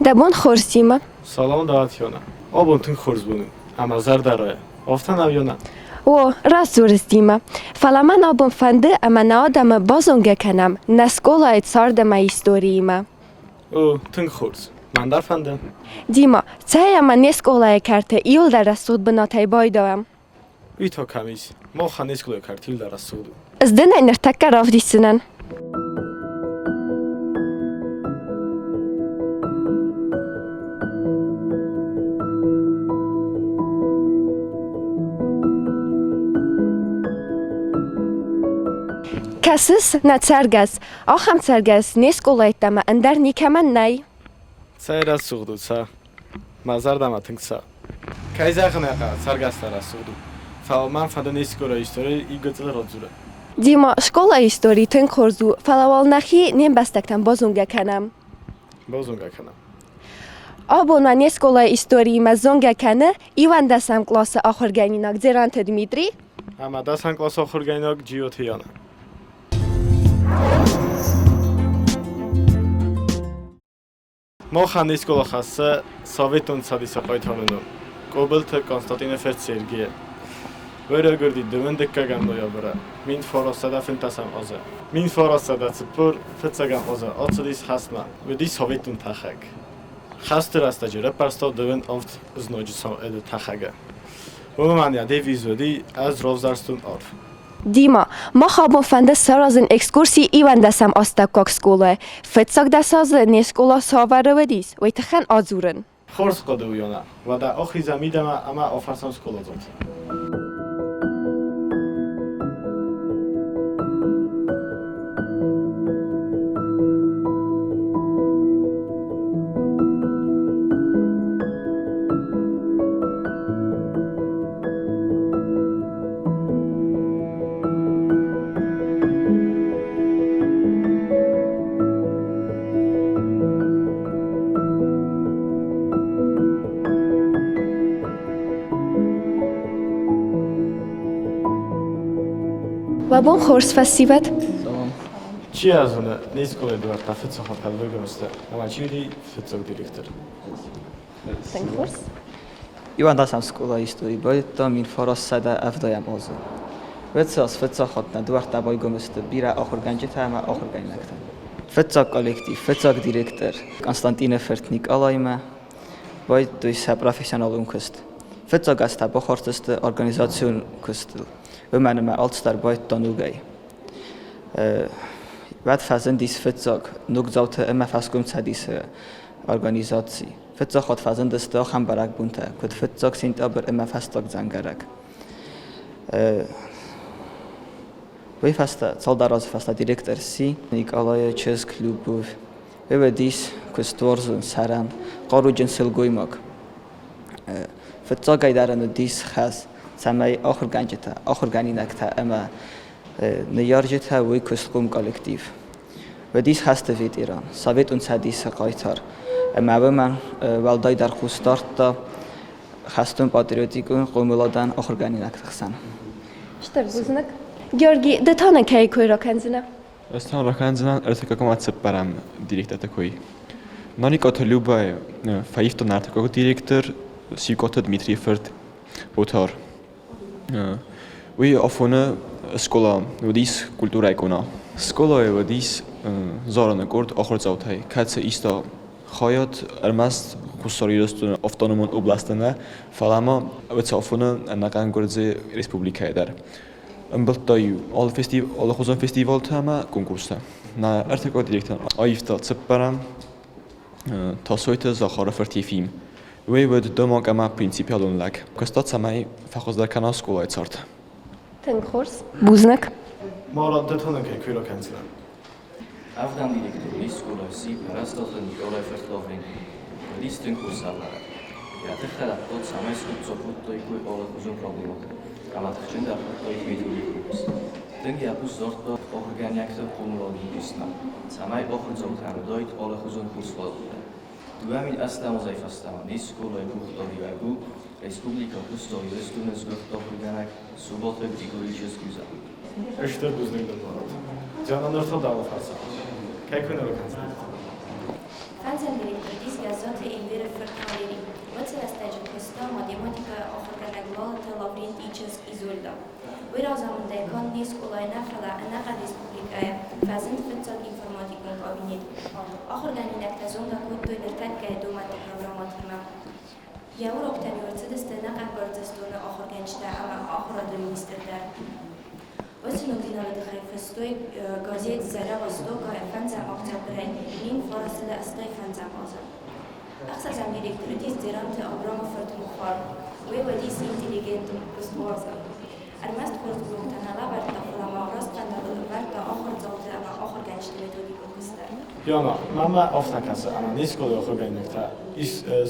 Дӕ бон хорз, Тима. Салам дӕ, Тиона. Абон тынг хорз бон у, ӕмӕ зӕрдӕрайӕ. Афтӕ нӕу, Иона? О, раст дзурыс, Дима. Фӕлӕ мӕн абон фӕнды, ӕмӕ нӕ адӕмы базонгӕ кӕнӕм нӕ скъолайы цард ӕмӕ историимӕ. О, тынг хорз. Мӕн дӕр фӕнды. Дима, цӕй ӕмӕ не скъолайы кӕрты иуылдӕр рӕсугъд бынатӕй байдауӕм. Уый та кӕм ис? Махӕн не скъолайы кӕрт иуылдӕр рӕсугъд у. Ӕз дын ӕй ныртӕккӕ равдисдзынӕн. Кӕсыс, нӕ цӕргӕс, ахӕм цӕргӕс не скъолайы ӕмӕ ӕндӕр никӕмӕн нӕй. Цӕй рӕсугъд у, цӕ. Мӕ зӕрдӕмӕ тынг цӕуы. Кӕй зӕгъын ӕй хъӕуы, цӕргӕстӕ рӕсугъд у. Фӕлӕ мӕн фӕнды не скъолайы истори иу радзурын. Дима, скъолайы истори тынг хорз у, фӕлӕ уал нӕхи не мбӕстӕгтӕн базонгӕ кӕнӕм. Базонгӕ кӕнӕм. Абон ма не скъолайы историимӕ зонгӕ кӕны иуӕндӕсӕм къласы ахуыргӕнинаг Дзеранты Дмитрий ӕмӕ дӕсӕм къласы ахуыргӕнинаг Джиоты Яна. Махӕн не скъола хӕссы Советон Цӕдисы хъайтары ном Къобылты Константины фырт Сергейы. Уый райгуырди дыууын дыккӕгӕм ноябры 1915 азы. 1945 азы ацыдис хӕстмӕ, уыдис советон тӕхӕг. Хӕсты рӕстӕджы раппӕрста дыууын авд знаджы тӕхӕгы. Уымӕн йӕ девиз уыди «Ӕз равзӕрстон арв». Дима, мах абон фӕнды саразын экскурси иуӕндӕсӕм астӕуккаг скъолайы. Фыццаг дӕс азы не скъола цавӕры уыдис, уый тыххӕн адзурын. Хорз хъуыды у, Иона. Уӕдӕ ахизӕм мидӕмӕ ӕмӕ афӕрсӕм скъоладзауты. Уӕ бон хорз, фӕсивӕд! Чи йӕ зоны, не скъолайы дуӕрттӕ фыццаг хатт ӕрбайгом сты, ӕмӕ чи уыди фыццаг директор? Тынг хорз. Иуӕндӕсӕм скъолайы истори байдыдта 1970 азы. Уӕд фыццаг хатт нӕ дуӕрттӕ байгом сты бирӕ ахуыргӕнджытӕ ӕмӕ ахуыргӕнинӕгтӕн. Фыццаг коллектив, фыццаг директор Константины фырт Никъалаимӕ байдыдтой сӕ профессионалон куыст. Фыццаг азтӕ бахардз сты организацион куыстыл, уымӕн ӕмӕ алцыдӕр байдыдта ногӕй. Уӕд фӕзындис фыццаг ногдзауты ӕмӕ фӕскомцӕдисы организаци. Фыццаг хатт фӕзындысты ахӕм бӕрӕгбонтӕ, куыд фыццаг сентябрь ӕмӕ фӕстаг дзӕнгӕрӕг. Уый фӕстӕ, цалдӕр азы фӕстӕ директор сси Никъалайы чызг Любовь. Уый уыдис куыстуарзон, сӕрӕн, хъаруджын сылгоймаг. Фыццагӕй дӕр ын уыдис хӕс, цӕмӕй ахуыргӕнджытӕ, ахуыргӕнинӕгтӕ ӕмӕ ныййарджытӕ уый куыстхъом коллектив. Уыдис хӕсты ветеран, Советон Цӕдисы хъайтар ӕмӕ уымӕн уӕлдайдӕр хъус дардта хӕстон-патриотикон хъомыладӕн ахуыргӕнинӕгты хсӕн. Стыр бузныг. Георги, ды та нын кӕй кой ракӕндзынӕ? Ӕз та ракӕндзынӕн ӕртыккаг цыппӕрӕм директорты кой. Наликъоты Любӕ фӕивта ӕртыккаг директор Сикъоты Дмитрийы фырт Отар. Уый афоны скъола уыдис культурӕйы къона. Скъолайы уыдис зарыны къорд ахуырдзаутӕй, кӕцы иста хайад ӕрмӕст Хуссар Ирыстоны автономон областы нӕ, фӕлӕ ма уыцы афоны ӕнӕхъӕн Гуырдзыйы республикӕйы дӕр. Ӕмбӕлдта-иу алыхуызон фестивалтӕ ӕмӕ конкурстӕ. Нӕ ӕртыккаг директор аивта цыппӕрӕм Тасойты Захары фырт Ефим. Уый уыд домаг ӕмӕ принципиалон лӕг. Куыста, цӕмӕй фӕхуыздӕр кӕна скъолайы цард. Тынг хорз. Бузныг. Марат, ды та нын кӕй кой ракӕндзынӕ? Ӕвдӕм директор уыдис скъолайы сси Пӕрӕстаты Никъалайы фырт Лаврентий. Уыдис тынг хорз ӕвӕрӕг. Йӕ тыхтӕ радтон, цӕмӕй скъуыддзаг кодтаиккой алыхуызон проблемӕтӕ ӕмӕ тыхджындӕр кодтаид методикон куыст. Тынг йӕ хъус дардта ахуыргӕнинӕгты хъомыладон куыстмӕ, цӕмӕй ахуырдзаутӕн уыдаид алыхуызон хорз фадӕттӕ. 2008 азӕй фӕстӕмӕ не скъолайы къухдариуӕг у Республикӕ Хуссар Ирыстоны сгуыхт ахуыргӕнӕг Субаты Григорий Ческюза. Стыр бузныг дын, Марат. Диана, ныр та дӕу фӕрсӕм. Кӕй куы нӕ ракӕндзынӕ? Фӕндзӕм директор Дис Гӕззаты Дзеранты Энверы фырт Валери. Уыцы рӕстӕджы куыста математикӕйы ахуыргӕнӕг Лалыты Лаврентий чызг Изольда. Уый разамындӕй канд не скъолайы нӕ, фӕлӕ ӕнӕхъӕн республикӕйы фӕзынд фыццаг информатикон кабинет. Ахуыргӕнинӕгтӕ зонгӕ кодтой ныртӕккӕйы домӕнты программӕтимӕ. Йӕ уроктӕм-иу ӕрцыдысты ӕнӕхъӕн Гуырдзыстоны ахуыргӕнджытӕ ӕмӕ ахуырады министр дӕр. Уыцы ногдзинады тыххӕй фыстой газет «Заря Востока» фӕндзӕм октябрӕй 1985 азы. Ӕхсӕзӕм директор уыдис Дзеранты Абрамы фырт Мухар. Уый уыдис интеллигентон куыстуарзаг. Ӕрмӕст хорз уроктӕ нӕ лӕвӕрдта, фӕлӕ ма раст фӕндагыл ӕвӕрдта ахуырдзауты ӕмӕ ахуыргӕнджыты методикон куыст дӕр. Иоанна, мӕнмӕ афтӕ кӕсы, ӕмӕ не скъолайы ахуыргӕнинӕгтӕ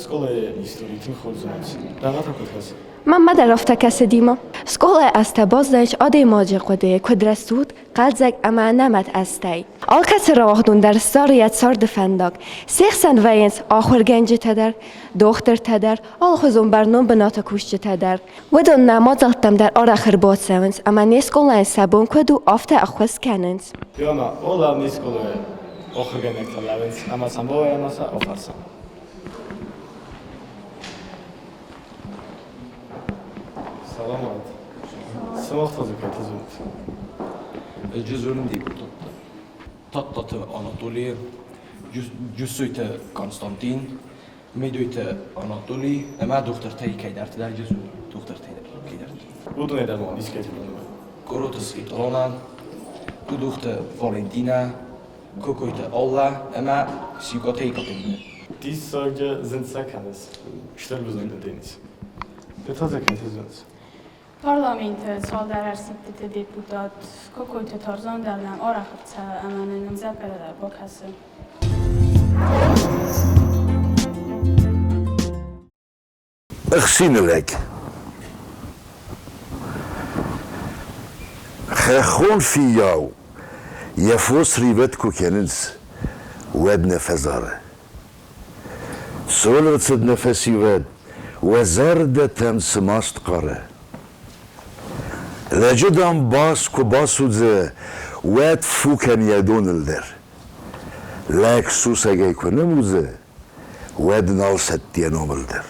скъолайы истори тынг хорз зонынц. Дӕумӕ та куыд кӕсы? Мӕнмӕ дӕр афтӕ кӕсы, Дима. Скъолайы азтӕ баззайынц адӕймаджы хъуыдыйы, куыд рӕсугъд, хъӕлдзӕг ӕмӕ ӕнӕмӕт азтӕй. Алкӕцы рауагъдон дӕр ссары йӕ царды фӕндаг. Се хсӕн вӕййынц ахуыргӕнджытӕ дӕр, дохтыртӕ дӕр, алыхуызон бӕрнон бынаты кусджытӕ дӕр. Уыдон нӕ мадзӕлттӕм дӕр арӕх ӕрбацӕуынц ӕмӕ не скъолайӕн сӕ бон куыд у, афтӕ ӕххуыс кӕнынц. Иоанна, Ола не скъолайы ахуыргӕнӕгтӕ лӕууынц ӕмӕ сӕм бауайӕм ӕмӕ сӕ афӕрсӕм. Саламат. Сымах та дзы кӕйты дзурут? Джызурын депутаттӕ. Тадтаты Анатоли, Джусойты Константин, Медойты Анатоли ӕмӕ дохтыртӕй кӕйдӕрты дӕр дохтыртӕй кӕйдӕрты. Уыдонӕй дӕр ма искӕйты бынмӕ. Къороты Светлана, Кудухты Валентинӕ, Кокойты Аллӕ ӕмӕ Сикъоты Екатеринӕ. Диссаджы зын сӕ кӕныс, стыр бузныг дӕ, Денис. Ды та дзы кӕйты зоныс? Парламенты цалдӕр ӕрсидтыты депутат Кокойты Тарзан дӕр нӕм арӕх ӕрцӕуы ӕмӕ нын ӕмдзӕвгӕ дӕр бакӕсы. Ӕхсины лӕг. Хӕххон фиййау йӕ фос ривӕд куы кӕнынц, уӕд нӕ фӕзары. Цон ӕрцыд нӕ фӕсивӕд, уӕ зӕрдӕтӕм цы маст хъары. Лӕджы дам бас куы басудзы, уӕд фу кӕн йӕ доныл дӕр. Лӕг сусӕгӕй куы нымудзы, уӕд нал сӕтти йӕ номыл дӕр.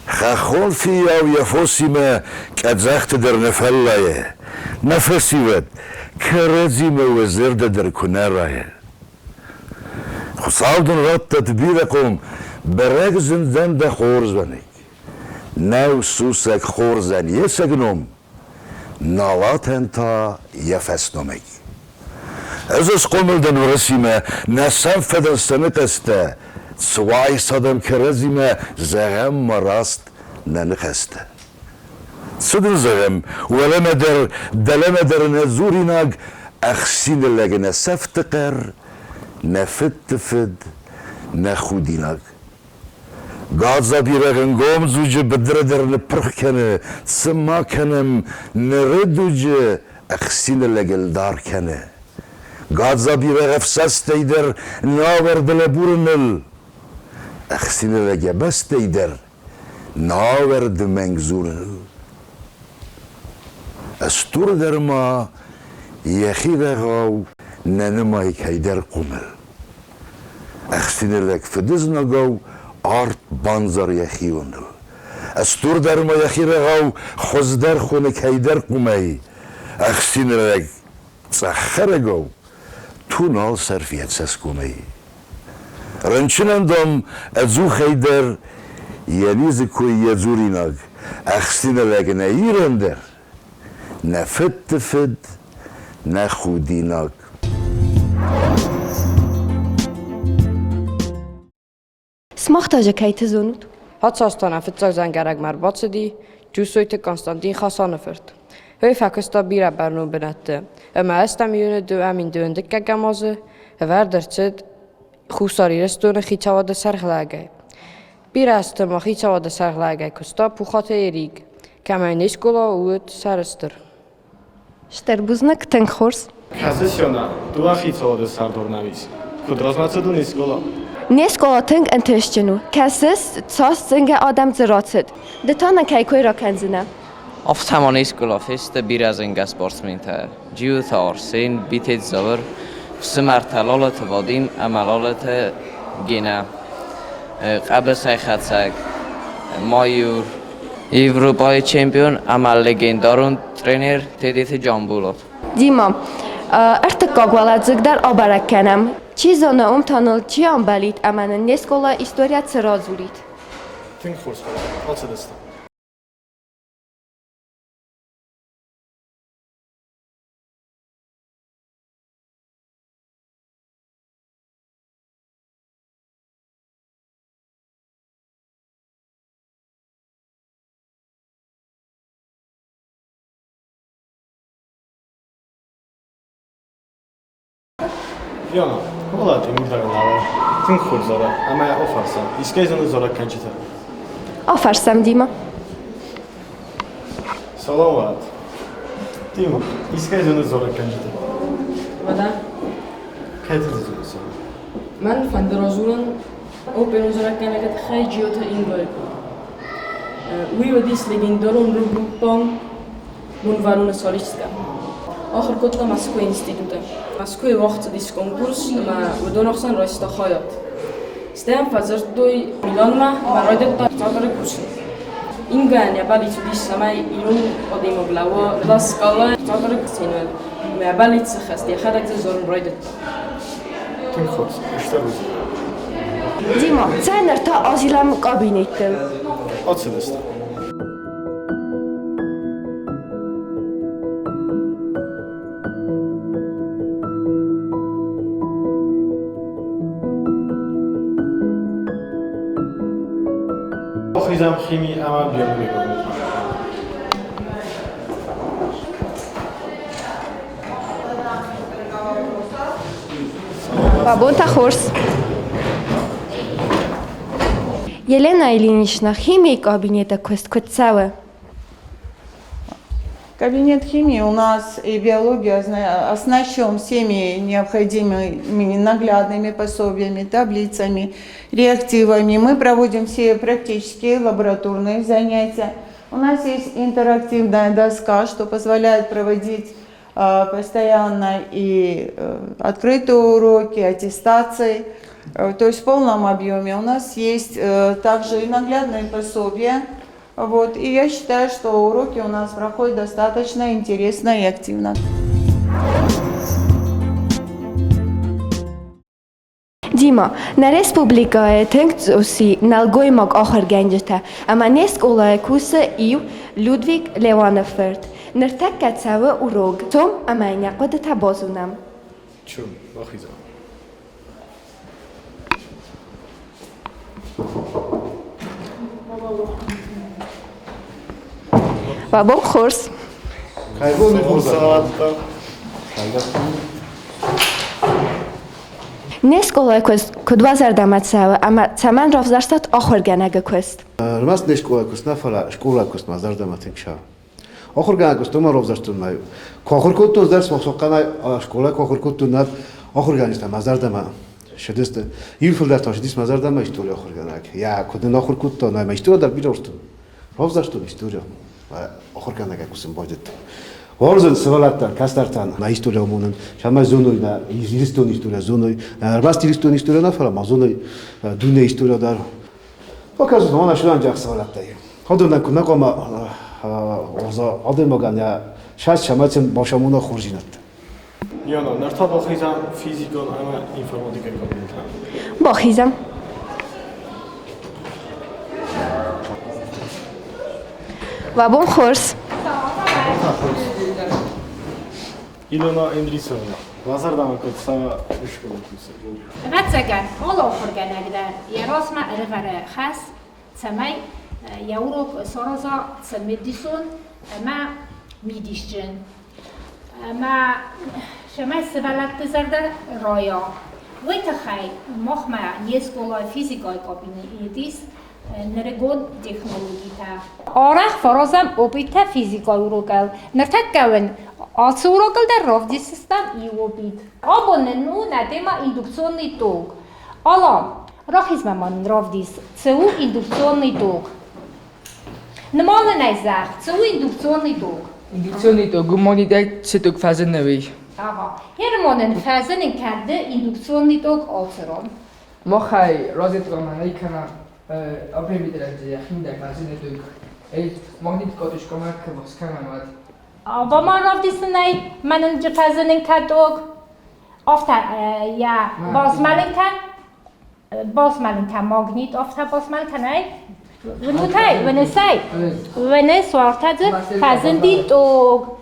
Хӕххон фиййау йӕ фосимӕ къӕдзӕхты дӕр нӕ фӕллайы, нӕ фӕсивӕд, кӕрӕдзимӕ уӕ зӕрдӕ дӕр куы нӕ райы. Хуыцау дын раттӕд бирӕ хъом, бӕрӕг зындзӕн дӕ хорзӕнӕг. Нӕу сусӕг хорзӕн йе цӕг ном, налатӕн та йӕ фӕсномыг. Ӕз схъомыл дӕн Уырысимӕ, нӕ сӕм фӕдӕн сӕ ныхӕстӕ, цы уайсадӕм кӕрӕдзимӕ, зӕгъӕм ма раст нӕ ныхӕстӕ. Цы дын зӕгъӕм, уӕлӕмӕ дӕр, дӕлӕмӕ дӕр нӕ дзуринаг, ӕхсины лӕг нӕ сӕфты хъӕр, нӕ фыдты фыд, нӕ худинаг. Гадза бирӕгъ ӕнгом дзуджы быдыры дӕр ныппырх кӕны, цы ма кӕнӕм, ныры дуджы ӕхсины лӕг ӕлдар кӕны. Гадза бирӕгъ ӕфсӕстӕй дӕр науӕрды лӕбурыныл, ӕхсины лӕг йӕ бӕстӕй дӕр науӕрды мӕнг дзурыныл. Ыстурдӕр ма йӕхи рӕгъау нӕ нымайы кӕйдӕр къуымыл. Ӕхсины лӕг фыдызнагау арт бандзар йӕхионыл. Ыстурдӕр ма йӕхи рӕгъау хуыздӕр хоны кӕйдӕр къуымӕй. Ӕхсины лӕг цъӕххӕрӕгау ту нал сӕрфы йӕ цӕсгомӕй. Рынчынӕн, дам, ӕдзухӕй дӕр йӕ низы кой йӕ дзуринаг, ӕхсины лӕг нӕ Ирӕн дӕр, нӕ фыдты фыд, нӕ худинаг. Сымах та же кӕйты зонут? Хацастонӕн фыццаг дзӕнгӕрӕгмӕ ӕрбацыди Джусойты Константин Хасаны фырт. Уый фӕкуыста бирӕ бӕрнон бынӕтты, ӕмӕ ӕстӕм июны 2002 дыккӕгӕм азы ӕвӕрд ӕрцыд Хуссар Ирыстоны хицауады сӕргълӕгӕй. Бирӕ азты ма хицауады сӕргълӕгӕй куыста Пухаты Эрик, кӕмӕй не скъола уыд сӕрыстыр. Стыр бузныг, тынг хорз. Кӕсыс, Сёна, дыууӕ хицауады цардор нӕм ис. Куыд размӕцыд не скъола? Не скъола тынг ӕнтыстджын у. Кӕсыс, цас зынгӕ адӕм дзы рацыд. Ды та нын кӕй кой ракӕндзынӕ? Афтӕ ма не скъола фесты бирӕ зынгӕ спортсментӕ. Джиоты Арсен, Битеты Зауыр, фсымӕртӕ Лолоты Вадим ӕмӕ Лолоты Генӕ. Хъӕбысӕйхӕцӕг, майор, Европӕйы чемпион ӕмӕ легендарон тренер Тедеты Джамбулат. Дима, ӕртыккаг уӕладзыг дӕр абӕрӕг кӕнӕм. Чи зоны, уым та ныл чи амбӕлид ӕмӕ нын не скъолайы историйӕ цы радзурид. Тынг хорз хабар. Ацыдыстӕм. Иона, Кобылаты Митаринава тынг хорз зара ӕмӕ йӕ офӕрсӕм. Искӕй зоны зарӕггӕнджытӕ? Афӕрсӕм, Дима. Саламат. Тимур, искӕй зоны зарӕггӕнджытӕ? Вода. Кӕй ты зоныс? Мӕн фӕнды радзурын оперон зарӕггӕнӕгы тыххӕй Джиоты Ингойы. Уый уыдис легендарон рок-группӕ Бонвӕрноны солисткӕ. Ахуыр кодта Мӕскуыйы институты. Мӕскуыйы уагъд цыдис конкурс ӕмӕ уыдон ӕхсӕн райста хайад. Стӕй йӕм фӕдзырдтой Миланмӕ ӕмӕ райдыдта театры кусын. Ингӕйӕн йӕ бӕллиц уыдис, цӕмӕй ирон адӕймаг лӕууа Ла Скала театры сценӕйыл ӕмӕ йӕ бӕллиц сӕххӕст, йӕхӕдӕг дзы зарын райдыдта. Тынг хорз, стыр уыдзӕн. Дима, цӕй ныр та азилӕм кабинеттыл. Ацыдысты. Бахизӕм хими ӕмӕ биологийы кабинетмӕ. Бабонтӕ хорз. Елена Ильинична, химийы кабинеты куыст куыд цӕуы? Кабинет химии у нас и биологии оснащен всеми необходимыми наглядными пособиями, таблицами, реактивами. Мы проводим все практические лабораторные занятия. У нас есть интерактивная доска, что позволяет проводить постоянно и открытые уроки, аттестации, то есть в полном объеме. У нас есть также и наглядные пособия. Вот. И я считаю, что уроки у нас проходят достаточно интересно и активно. Дима, нӕ республикӕйы тынг цъус и нӕлгоймаг ахуыргӕнджытӕ, ӕмӕ не скъолайы кусы иу Людвиг Леуаны фырт. Ныртӕккӕ цӕуы урок. Цом ӕмӕ йын йӕ хъуыдытӕ базонӕм. Чум, бахизӕм. Уӕ бон хорз! Не скъолайы куыст куыд уӕ зӕрдӕмӕ цӕуы ӕмӕ цӕмӕн равзӕрстат ахуыргӕнӕгы куыст? Ӕрмӕст не скъолайы куыст нӕ, фӕлӕ скъолайы куыст мӕ зӕрдӕмӕ тынг цӕуы. Ахуыргӕнӕг куыст уымӕн равзӕрстон мӕ. Куы ахуыр кодтон дӕр Сохъанай скъолайы куы ахуыр кодтон, нӕ ахуыргӕнджытӕ мӕ зӕрдӕмӕ цыдысты. Иу фылдӕр та цыдис мӕ зӕрдӕмӕ историйы ахуыргӕнӕг. Йӕ куыд нын ахуыр кодта, ӕмӕ история дӕр бирӕ уарзтон. Равзӕрстон история. Ахуыргӕнӕгӕй кусын байдыдтон. Уарзын сывӕллӕттӕн, кӕстӕртӕн нӕ истори амонын, цӕмӕй зоной нӕ Иристони история зоной, ӕрмӕст Иристони история нӕ, фӕлӕ ма зоной дунейы история дӕр. Фӕкӕсут, мӕнӕ сывӕллӕтты сывӕллӕттӕй. Уыдонӕн куы нӕ хъуамӕ адӕймагӕн йӕ сӕ цӕмӕй бацамона хорздзинӕдтӕ. Иона, ныр та бахизӕм физикон ӕмӕ информатикӕйы кабинетмӕ. Бахизӕм. Уӕ бон хорз! Илона Эндрисовна, базардамӕ куыд цӕуа скъолайы кусӕг? Ӕвӕццӕгӕн, алы ахуыргӕнӕг дӕр йӕ размӕ ӕрӕвӕры хӕс, цӕмӕй йӕ урок сараза цымыдисон ӕмӕ мидисджын. Ӕмӕ цӕмӕй сывӕллӕтты зӕрдӕ райа, уый тыххӕй махмӕ не скъолайы физикӕйы кабинет ис нырыккон технологитӕ. Арӕх фӕразӕм опыттӕ физикӕйы урокыл. Ныртӕккӕ уын ацы урокыл дӕр равдисдзыстӕм иу опыт. Абон нын у нӕ тема индукционный ток. Алан, рахизмӕ ма нын равдис, цы у индукционный ток? Нымайынӕй зӕгъ, цы у индукционный ток? Индукционный ток гуманитар цы ток фӕзыны, уый. Ага. Германӕн фӕзынын кӕны индукционный ток алцырон. Махӕй разведкамӕ кӕнӕ апрель хиндӕг магниткot megkevaszkenemet. Обама равдисынӕй мӕнынджы фӕзынын кӕдок. Афтӕ я базмӕлын кӕн, базмӕлын кӕн магнит, афтӕ базмӕлын кӕн ӕй. Вынутай, вынысай. Выныс уартӕ дзы фӕзынди ток.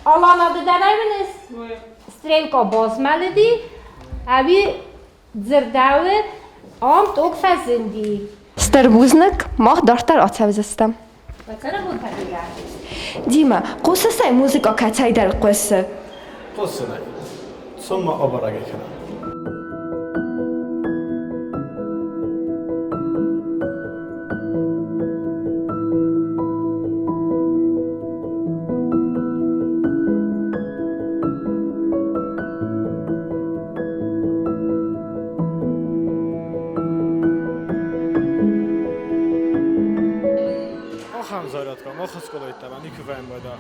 Алана ды дӕр ӕй выныс? Стрелка базмӕлыди, ӕви дзырдӕуы ам ток фӕзынди. Стыр бузныг, мах дарддӕр ацӕудзыстӕм. Цӕрӕнбонтӕ бирӕ. Дима, хъусыс ӕй музыкӕ кӕцӕйдӕр хъуысы? Хъусын ӕй. Цом-ма абӕрӕг ӕй кӕнӕм. Ахӕм зарядка мах скъолайы никуы фӕмбӕлда.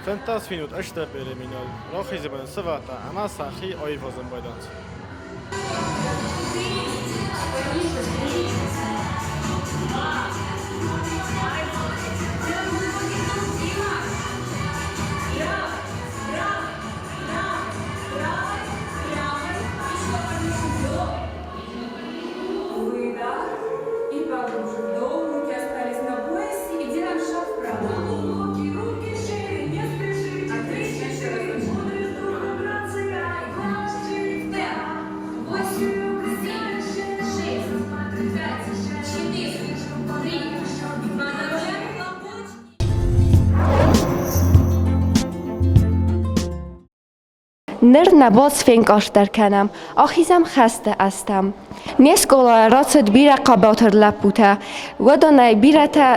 15 минут ӕстӕпъере минал рахизыбын сывата ӕмӕ сӕхи аивазын байдӕнц. Выдох. И поглубже вдох. Руки остались на поясе. И делаем шаг вправо. Глубокий, руки шире, не спешите. Еще разочек. 8, 7, 6, 5, 4, 3, 2, Ныр нӕ балц фенкъарддӕр кӕнӕм, ахизӕм хӕсты азтӕм. Не скъолайы рацыд бирӕ хъӕбатыр лӕппутӕ, уыдонӕй бирӕтӕ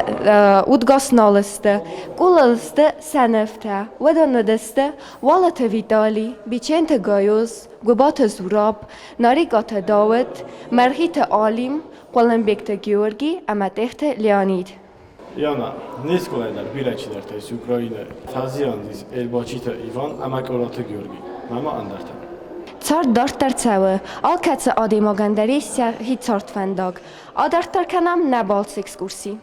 удгас нал сты, къулыл сты сӕ нывтӕ. Уыдон уыдысты Уалыты Витали, Биченты Гайоз, Гуыбаты Зураб, Нарикъаты Дауыт, Мӕргъиты Алим, Хъуылымбегты Георги ӕмӕ Тъехты Леонид. Яна, не скъолайы дӕр бирӕ чидӕртӕ ис Украинӕйы. Фӕзиан ис Элбачиты Иван ӕмӕ Къораты Георги, ӕмӕ ӕндӕртӕ. Цард дарддӕр цӕуы. Алкӕцы адӕймагӕн дӕр ис йӕхи цардфӕндаг. Адарддӕр кӕнӕм нӕ балцы экскурси.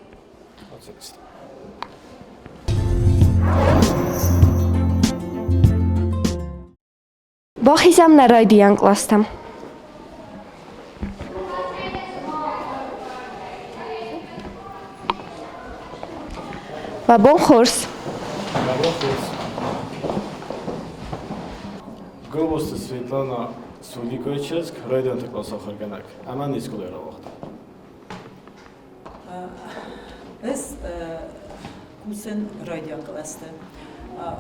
Бахизӕм нӕ райдиан къластӕм. Уӕ бон хорз! Уӕ бон хорз! Гобозты Светлана Суликойы чызг, райдианты къласы ахуыргӕнӕг ӕмӕ не скъолайы рауагъд. Ӕз кусын райдиан кълӕсты.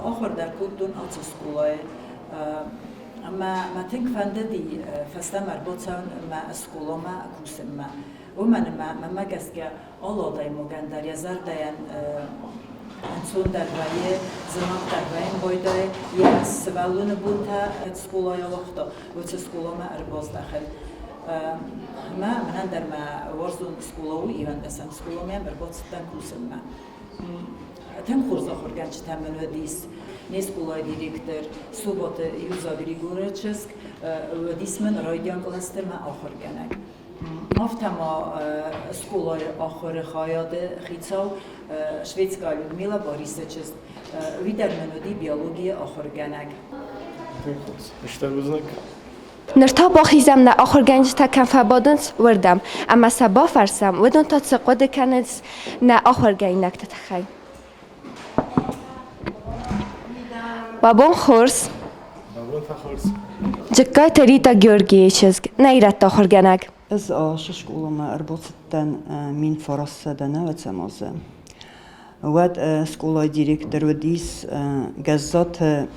Ахуыр дӕр кодтон ацы скъолайы. Ӕмӕ мӕ тынг фӕндыди фӕстӕмӕ ӕрбацӕуын мӕ скъоламӕ кусынмӕ. Уымӕн ӕмӕ мӕнмӕ гӕсгӕ алы адӕймагӕн дӕр йӕ зӕрдӕйӕн ӕнцондӕр вӕййы, зынаргъдӕр вӕййын байдайы, йӕ сывӕллоны бонтӕ скъолайы ауагъта, уыцы скъоламӕ ӕрбаздӕхын. Мӕ мӕнӕн дӕр мӕ уарзон скъола у, ивӕндӕсӕм скъоламӕ ӕрбацыдтӕн кусынмӕ. Тынг хорз ахуыргӕнджытӕ мын уыдис. Не скъолайы директор Суботы Юза Григоры чызг уыдис мын райдиан кълӕсты мӕ ахуыргӕнӕг. Афтӕ ма скъолайы ахуыры хайады хицау Шведская Людмила Борисы чызг, уый дӕр мын уыди биологийы ахуыргӕнӕг. Тынг хорз. Стыр бузныг. Ныр та бахизӕм нӕ ахуыргӕнджытӕ кӕм фӕбадынц, уырдӕм, ӕмӕ сӕ бафӕрсӕм, уыдон та цы хъуыды кӕнынц нӕ ахуыргӕнинӕгты тыххӕй. Уӕ бон хорз! Уӕ бон та хорз! Джыккайты Рита Георгийы чызг, нӕ ирӕтты ахуыргӕнӕг. Ӕз ацы скъоламӕ ӕрбацыдтӕн 1909 азы. Уӕд скъолайы директор уыдис Гӕззаты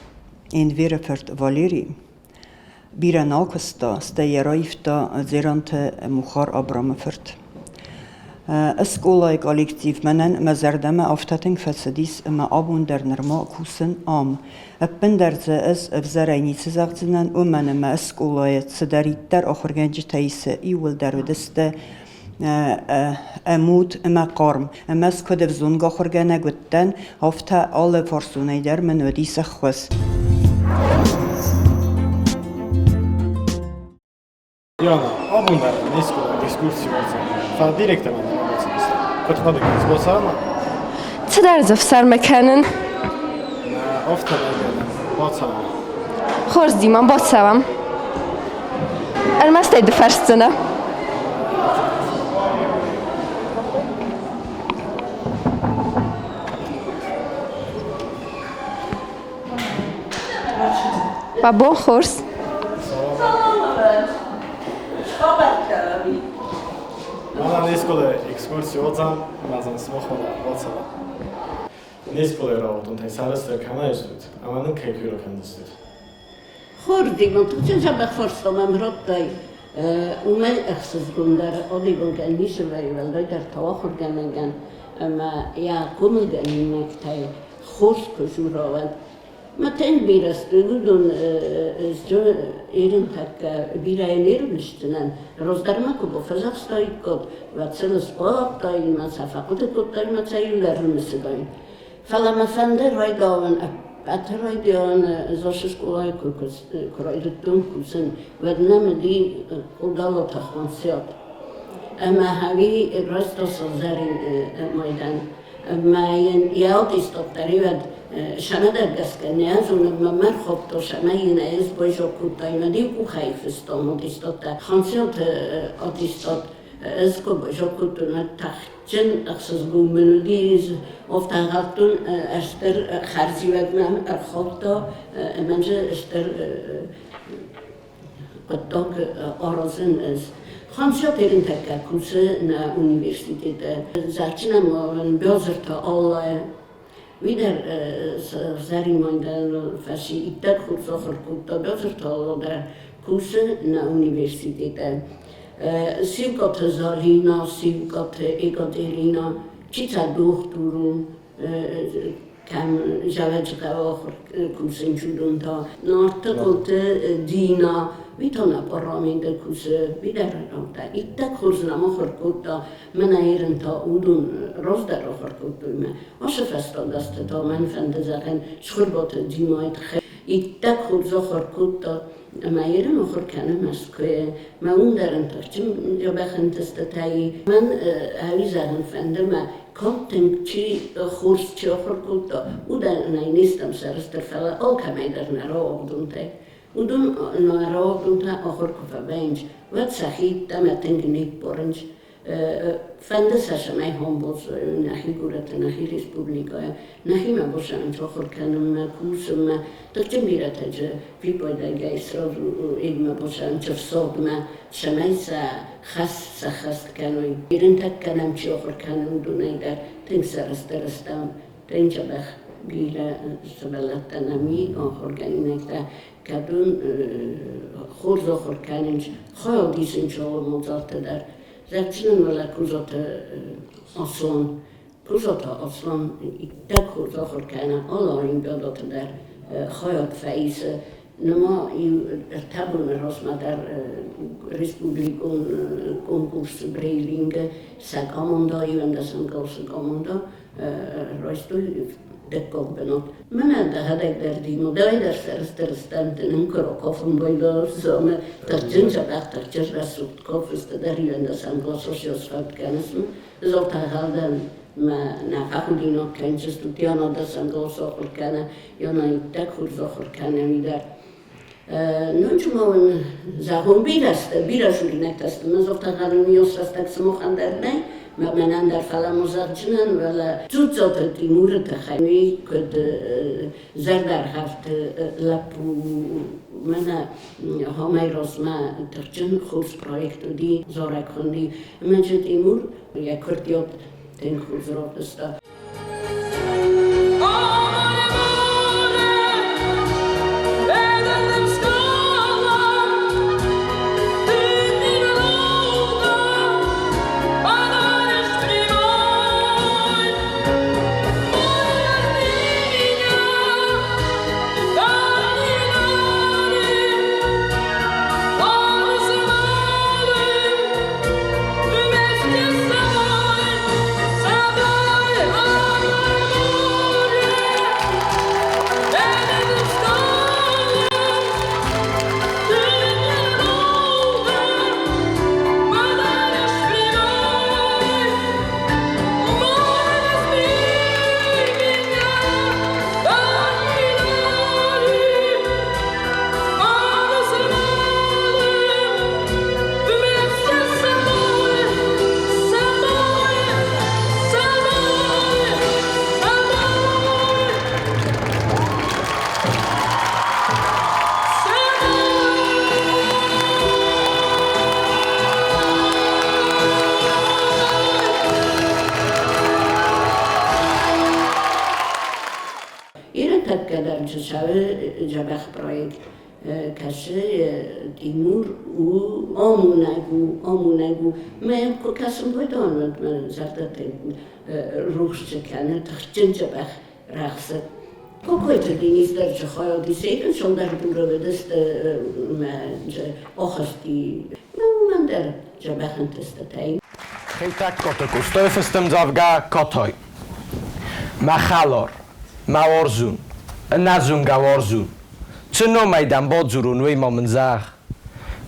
Энверы фырт Валерий. Бирӕ нал куыста, стӕй йӕ раивта Дзеранты Мухар Абрамы фырт. Скъолайы коллектив мӕнӕн мӕ зӕрдӕмӕ афтӕ тынг фӕцыдис, ӕмӕ абон дӕр нырма кусын ам. Ӕппындӕр дзы ӕз ӕвзӕрӕй ницы зӕгъдзынӕн, уымӕн ӕмӕ скъолайы цыдӕриддӕр ахуыргӕнджытӕ ис, иууылдӕр уыдысты ӕмуд ӕмӕ хъарм. Ӕмӕ ӕз куыд ӕвзонг ахуыргӕнӕг уыдтӕн, афтӕ алы фарсонӕй дӕр мын уыдис ӕххуыс. Яна, абон дӕр не скъолайы Фӕлӕ директормӕ нӕма бацыдыстӕм. Куыд хъуыды кӕныс, бацӕуӕм? Цыдӕр дзы ӕфсӕрмы кӕнын. Нӕ, афтӕ нӕ гӕнӕн. Бацӕуӕм. Хорз, Дима, бацӕуӕм. Ӕрмӕст ӕй ды фӕрсдзынӕ. Бабон хорз. Мӕнӕ не скъолайы экскурси уодзӕн, ӕма дзы сымахмӕ бацӕуӕн. Не скъолайы рауагъдонтӕй сӕрыстыр кӕмӕй стут ӕмӕ нын кӕй куы кӕндзыстут? Хорз, Димон, дзӕбӕх фарстам ӕм радтай. Уымӕй ӕхсызгондӕр адӕймагӕн ницы вӕййы, уӕлдайдӕр та ахуыргӕнӕгӕн ӕмӕ йӕ хъомылгӕнинӕгтӕй хорз куы дзура, уӕд. Мӕ тынг бирӕ сты, уыдон ерынтӕккӕ бирӕ не рымысдзынӕн. Раздӕр ма куы бафӕдзӕхстаиккат, уӕд сыл сбадтаин, мӕ сӕ фӕхъуыды кодтаин, мӕ сӕ иу ӕрымысыдаин. Фӕлӕ мӕ фӕнды райдауын ӕппӕты райдианы Зосы скъолайы куы райдыдтон кусын, уӕд нӕм уыди Къудалаты Хансиат. Ӕмӕ хӕви райста сыгъзӕрин майдан. Ӕмӕ йын йӕ аттестат дӕр уӕд сӕмӕдӕр гӕсгӕ нӕ зонын, мӕ мӕрхуыдта, сӕмӕ йын ӕз байзаг кодтаин, уӕд-иу къухӕй фыстон аттестаттӕ. Хансиаты аттестат ӕз куы байзаг кодтон, уӕд тӕхджын ӕхсызгон мын уыди, афтӕ стыр хӕрзиуӕг мӕм ӕрхаудта, ӕмӕ дзы стыр хъуыддаг аразын ӕз. Хансиат ерынтӕккӕ кусы нӕ университеты. Зӕгъджынӕн Бёзырты Аллӕ, уый дӕр сыгъзӕрин майданыл фӕци, иттӕг хорз ахуыр кодта. Бёзырты Аллӕ дӕр кусы нӕ университеты. Сиукъаты Залина, Сиукъаты Екатерина, чи та дохтур у, кӕм Дзӕуӕджыхъӕуы ахуыр кусын чудон та. Нартыхъоты Дина, уый та нӕ парламенты кусы, уый дӕр та иттӕг хорз нӕм ахуыр кодта. Мӕнӕ ерын та уыдон раздӕр ахуыр кодтой мӕ. Ацы фӕстаг азты та мӕн фӕнды зӕгъын Цхуырбаты Димайы тыххӕй. Иттӕг хорз ахуыр кодта ӕмӕ ерын ахуыр кӕны Мӕскуыйы. Мӕ уым дӕр ын тыхджын дзӕбӕх ӕнтыстытӕ и. Мӕн ӕви зӕгъын фӕнды мӕ канд тынг чи хорз чи ахуыр кодта, уыдонӕй не стӕм сӕрыстыр, фӕлӕ алкӕмӕй дӕр нӕ рауагъдонтӕй. Уыдон нӕ рауагъдонтӕ ахуыр куы фӕвӕййынц, уӕд сӕхи йеддӕмӕ тынг ниббарынц. Фӕнды сӕ, цӕмӕй хомбол нӕхи горӕты, нӕхи республикӕйы, нӕхимӕ босӕнты ахуыр кӕнынмӕ, кусынмӕ. Тыхджын бирӕтӕ дзы фиппайдагӕй сразу идмӕ босӕнты фсадмӕ, цӕмӕй сӕ хӕс сӕххӕст кӕной. Ирынтӕг кӕнӕм, чи ахуыр кӕны, уыдонӕй дӕр тынг сӕрыстыр стӕм, тынг дзӕбӕх бирӕ сывӕллӕттӕ нӕм и, ахуыргӕнинӕгтӕ, кӕдон хорз ахуыр кӕнынц, хайад исынц алы мадзӕлтты дӕр. Зӕгъдзынӕн уӕлӕ Козаты Аслан. Козаты Аслан иттӕг хорз ахуыр кӕны алы олимпиадӕты дӕр хайад фӕисы. Нырма иу ӕртӕ боны размӕ дӕр республикон конкурсы брейлингы сӕ командӕ, иуӕндӕсӕм классы командӕ райстой дыккаг бынат. Мӕнӕ дӕхӕдӕг дӕр Дима, дӕуӕй дӕр сӕрыстыр стӕм, нын куы ракафын байдайдзӕн, тыхджын дзӕбӕх, тыхджын рӕсугъд кафысты дӕр иуӕндӕсӕм классы сфӕнд кӕныс. Золтан мӕ нӕ фӕхудинаг кӕндзыстут, Яна дӕсӕм класс ахуыр кӕны, Яна иттӕг хорз ахуыр кӕны, уый дӕр. Ноджы ма уын зӕгъон бирӕ сты, бирӕ журинӕгтӕ сты. Мӕ золтан иос рӕстӕг сымахӕн дӕр нӕй, мӕ мӕнӕн дӕр, фӕлӕ ма зӕгъджынӕн, фӕлӕ Дзуццаты Тимуры тыххӕй уый куыд зӕрдӕргъӕвд лӕппу мӕнӕ хомӕй размӕ тыхджын хорз проект уыди, зарӕг хуынди. Ӕмӕ джы Тимур йӕ курдиат тынг хорз равдыста. цӕуы дзӕбӕх проект. Кӕсы Тимур у амонӕг у, амонӕг у. Мӕ йӕм куы кӕсын байдайон, уӕд мӕ зӕрдӕ тынг рухс кӕны, тыхджын дзӕбӕх рӕхсы. Кокойты Денис дӕр дзы хайад исы, цалдӕр дурӕвӕдысты мӕ дзы ахызти. Уымӕн дӕр дзӕбӕх ӕнтыстытӕ. Хетӕгкаты Къостайы фыст ӕмдзӕвгӕ «Катай». Мӕ хӕлар, мӕ уарзон, ӕнӕзонгӕ уарзон, Цы номӕй дӕм бадзурон, уый ма мын зӕгъ.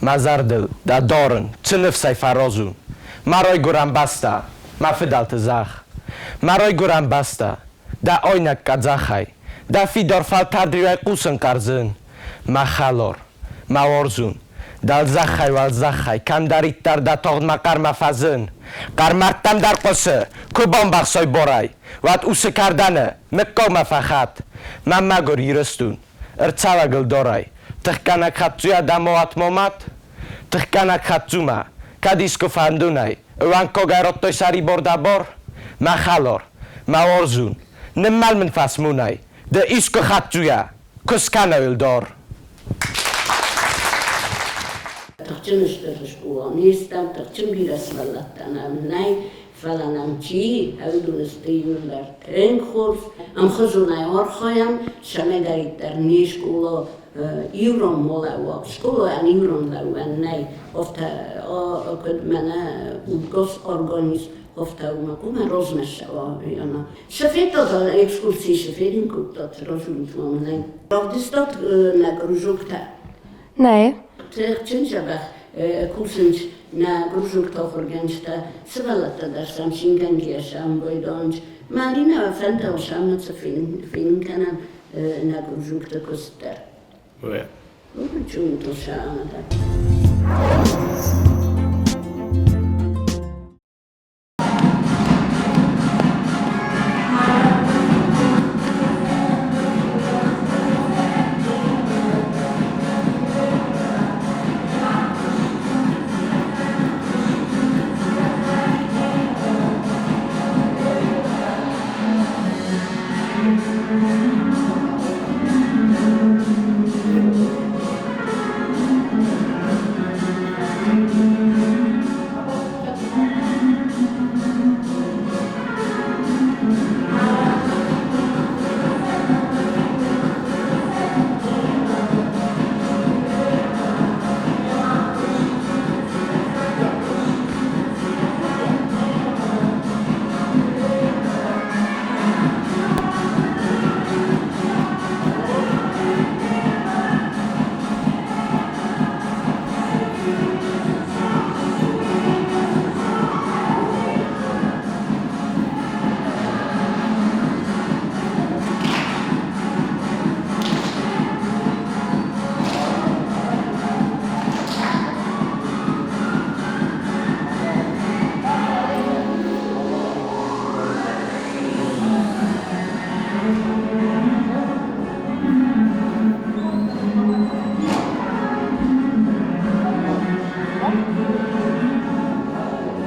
Мӕ зӕрдыл дӕ дарын, цы ныфсӕй фӕразон, Мӕ райгуырӕн бӕстӕ, мӕ фыдӕлты зӕхх. Мӕ райгуырӕн бӕстӕ, дӕ айнӕг къӕдзӕхӕй, Дӕ фидар фӕлтӕрд риуӕй хъусын хъӕрзын. Мӕ хӕлар, мӕ уарзон, дӕлзӕххӕй уӕлзӕххӕй кӕмдӕриддӕр дӕ тагъд мӕ хъӕрмӕ фӕзын. Хъӕр мӕрдтӕм дӕр хъуысы, куы бамбӕхсай барӕй, уӕд усы кӕрдӕны мыггагмӕ фӕхатт. Мӕ мӕгуыр Ирыстон, ӕрцӕуӕгыл дарай, тыхгӕнӕг хӕццуйӕ дӕ моатмӕ мӕт? Тыхгӕнӕг хӕццумӕ, кӕд искуы фӕндонӕй, ӕууӕнккагӕй радтай сӕрибар дӕ бар? Мӕ хӕлар, мӕ уарзон, ныммӕл мын фӕсмонӕй, ды искуы хӕццуйӕ, куы скӕнай ӕлдар. Тыхджын стыр скъола не стӕм, тыхджын бирӕ сывӕллӕттӕ нӕм нӕй, фӕлӕ нӕм чи ӕвдоны сты иууылдӕр тынг хорз. Ӕмхуызонӕй архайӕм, цӕмӕйдӕриддӕр не скъола иурон ма лӕууа. Скъолайӕн иурон лӕууӕн нӕй, афтӕ куыд мӕнӕ госорганизм, афтӕ уымӕ хъуамӕ размӕ цӕуа. Цы федтат экскурсийы, цы фенын кодтат, разумут ма мын Равдыстат нӕ кружоктӕ? Нӕ. Тыхджын дзӕбӕх кусынц нӕ кружокты ахуыргӕнджытӕ, сывӕллӕттӕ дӕр сӕм цингӕнгӕйӕ сӕмбӕлдӕнц. Маринӕ фӕндӕл сӕм цы фенын кӕнӕм нӕ кружокты куыст дӕр. Чумтыл сӕ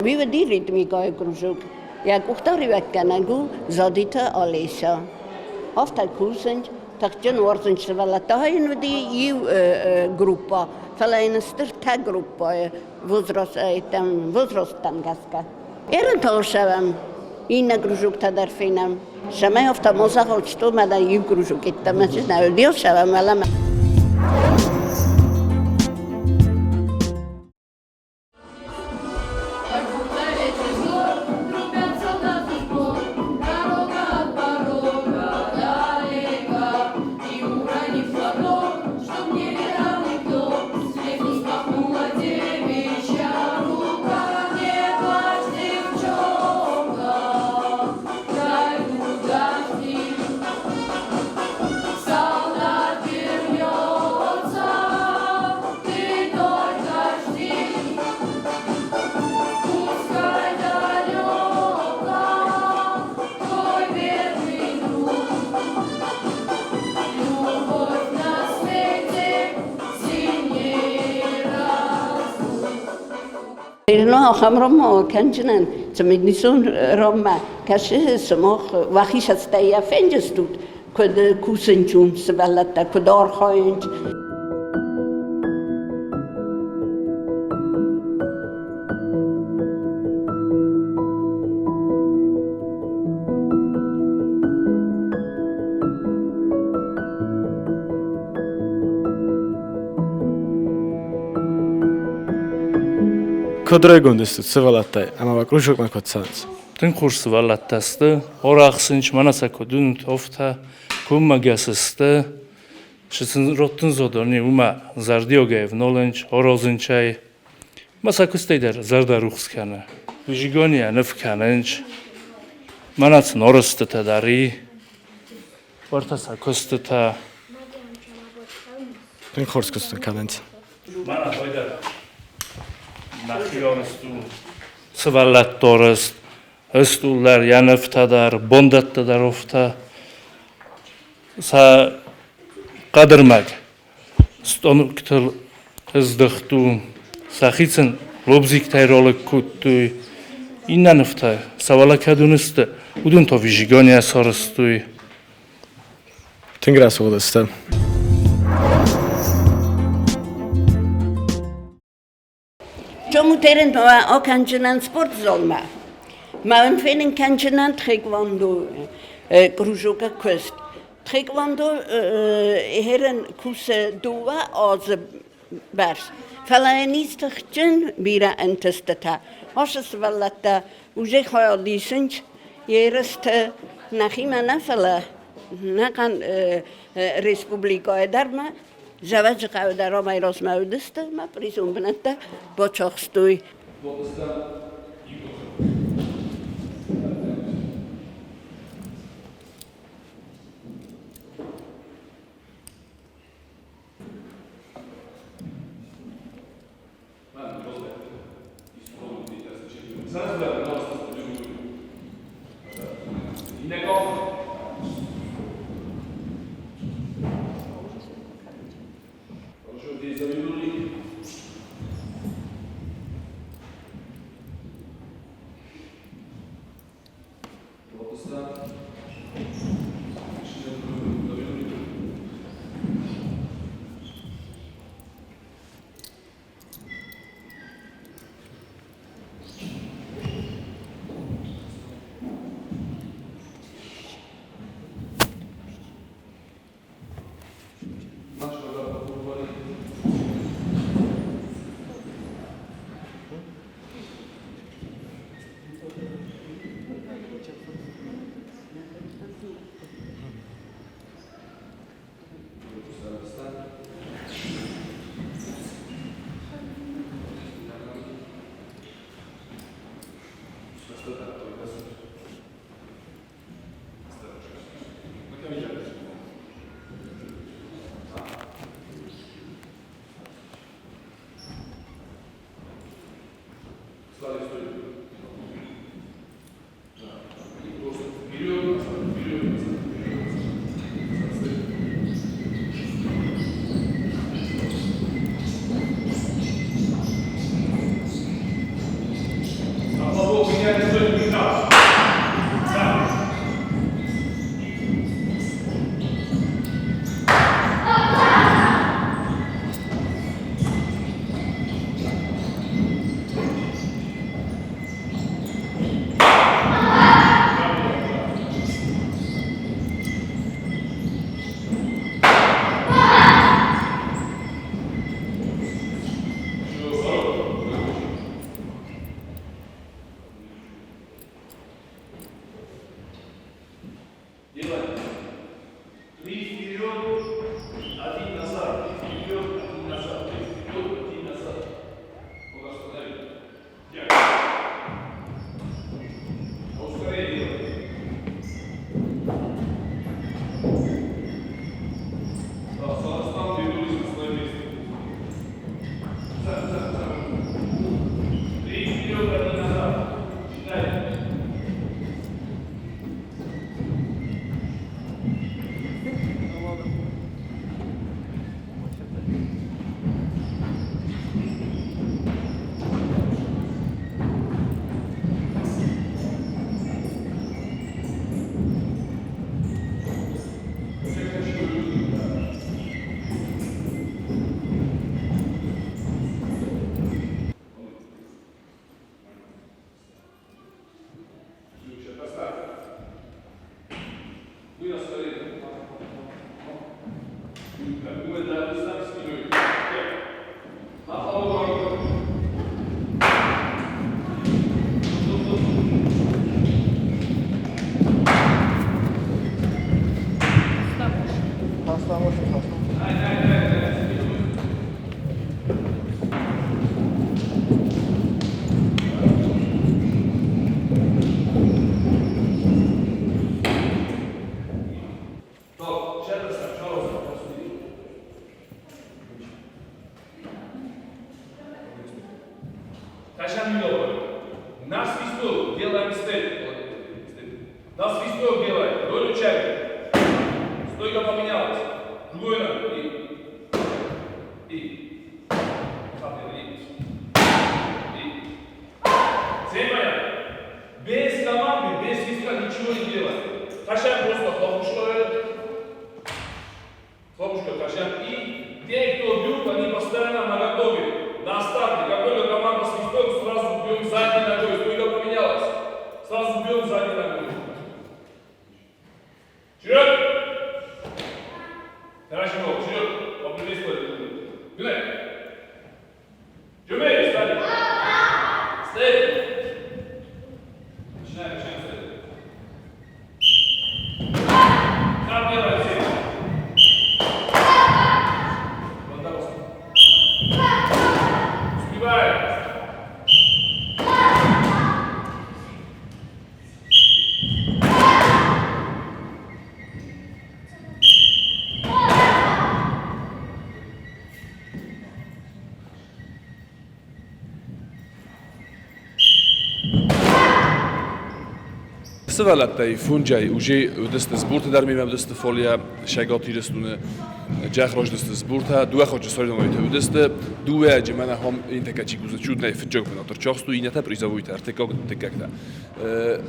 Уый ритмикӕйы кружок. Йӕ къухдариуӕггӕнӕг у Задиты Олеся. Афтӕ кусынц, тыхджын уарзынц сывӕллӕттӕ. Йын уыди иу группӕ, фӕлӕ йын стыртӕ группӕйы возрасттӕм гӕсгӕ. Ерынтыл иннӕ кружоктӕ дӕр фенӕм. Цӕмӕй афтӕ ма зӕгъут, что мӕнӕ иу кружок йеддӕмӕ нӕ уыди, сӕвӕм Ахӕм ромма кӕнджынӕн, цымыдисон ромма кӕсы, сымах уӕхи цӕстӕй фенджыстут. Куыд кусынц уым сывӕллӕттӕ, куыд архайынц. Куыд райгонд стут сывӕллӕттӕй ӕмӕ уӕ кружокмӕ куыд цӕуынц? Тынг хорз сывӕллӕттӕ сты, арӕхсынц, мӕнӕ сӕ куыд уынут, афтӕ коммӕгӕс сты. Цы сын раттын зодони, уымӕ зӕрдиагӕй ӕвналынц, аразынц ӕй. Мӕ сӕ куыстӕй дӕр зӕрдӕ рухс кӕны. Визигони ныв кӕнынц. Мӕнӕ сын арӕзтытӕ дӕр и. Уӕртӕ сӕ куыстытӕ. Тынг хорз куыст кӕнынц. Мӕнӕ хойдӕр нӕхион стул, сывӕллӕтты арӕзт, стул дӕр, йӕ нывтӕ дӕр, бондӕттӕ дӕр афтӕ. Сӕ хъӕдырмӕг станоктыл ыздыхт у, сӕхицӕн лобзиктӕй ролик кодтой. Иннӕ нывтӕ сӕ уӕлӕ кӕд уынысты, уыдон та визигонийӕ сарӕзтой. Тынг рӕсугъд сты. Чомутерен акӕнджынӕн спортзалмӕ. Ма фенын кӕнджынӕн тхэквондо кружокы куыст. Тхэквондо херен кусы дыууӕ азы бӕрц. Фӕлӕ йын ис тыхджын бирӕ ӕнтыстытӕ. Ацы сывӕллӕттӕ уже хайад исынц ерысты нӕхимӕ нӕ, фӕлӕ нӕхъӕн республикӕйы дӕр ма Дзӕуӕджыхъӕуы дӕр амӕй размӕ уыдысты мӕ призон бынӕттӕ бацахстой. Тащаем немного. На свисток делаем степ. На свисток делаем. Выручаем. Стойка поменялась. Другой ногой. И. И. И. Цель моя. Без команды, без свистка ничего не делаем. Тащаем просто хлопушку. Хлопушку тащаем. И те, кто бьют, они постоянно на готове. На старте. Как только команда свисток, сразу бьем задней ногой. Стойка поменялась. Сразу бьем задней ногой. Вперед! Хорошо, вперед! Поприветствовали. Гүнай! Жумей, встали! Стоять! Начинаем, начинаем стоять. Как делаем все? Успеваем! Сывӕллӕттӕй фунджай уже удысты сборты дӕр мемӕ удысты фолия Шӕгат Ирыстоны джах рождысты сборта дыууӕ ходжы соревнованиты удысты дыууӕ мӕнӕ хом интӕкӕ чи кусы чуднӕй фыццаг бынат ӕрцахстой, иннӕтӕ призовойтӕ ӕртыккаг дыккӕгтӕ.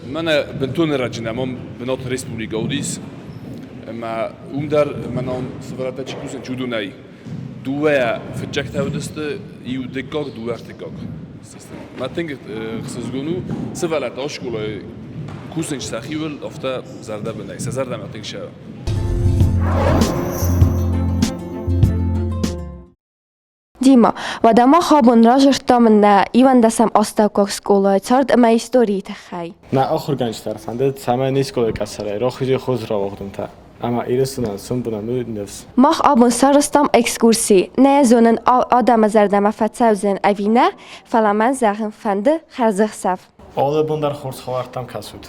Мӕнӕ бынтон ӕрӕджы нӕм бынат республикӕ уыдис ӕмӕ уым дӕр мӕнӕ сывӕллӕттӕ чи кусынц, уыдонӕй дыууӕ фыццӕгтӕ уыдысты, иу дыккаг, дыууӕ ӕртыккаг. Мӕ тынг ӕхсызгон у, сывӕллӕттӕ скъолайы кусынц сӕхиуыл, афтӕ зӕрдӕбынӕй, сӕ зӕрдӕмӕ тынг сӕ. Дима, уӕдӕ мах абон разырдтам нӕ иуӕндӕсӕм астӕуккаг скъолайы цард ӕмӕ историйы тыххӕй. Нӕ ахуыргӕнджытӕ ӕрфӕндыд, цӕмӕй не скъолайы къӕсӕрӕй рахизой хорз рауагъдонтӕ ӕмӕ Ирыстонӕн сомбонӕн у ныфс. Мах абон сарӕзтам экскурси. Нӕ зонын, адӕмы зӕрдӕмӕ фӕцӕудзӕн ӕви нӕ, фӕлӕ мӕн зӕгъын фӕнды хӕрзӕхсӕв. Алы бон дӕр хорз хабӕрттӕм кӕсут.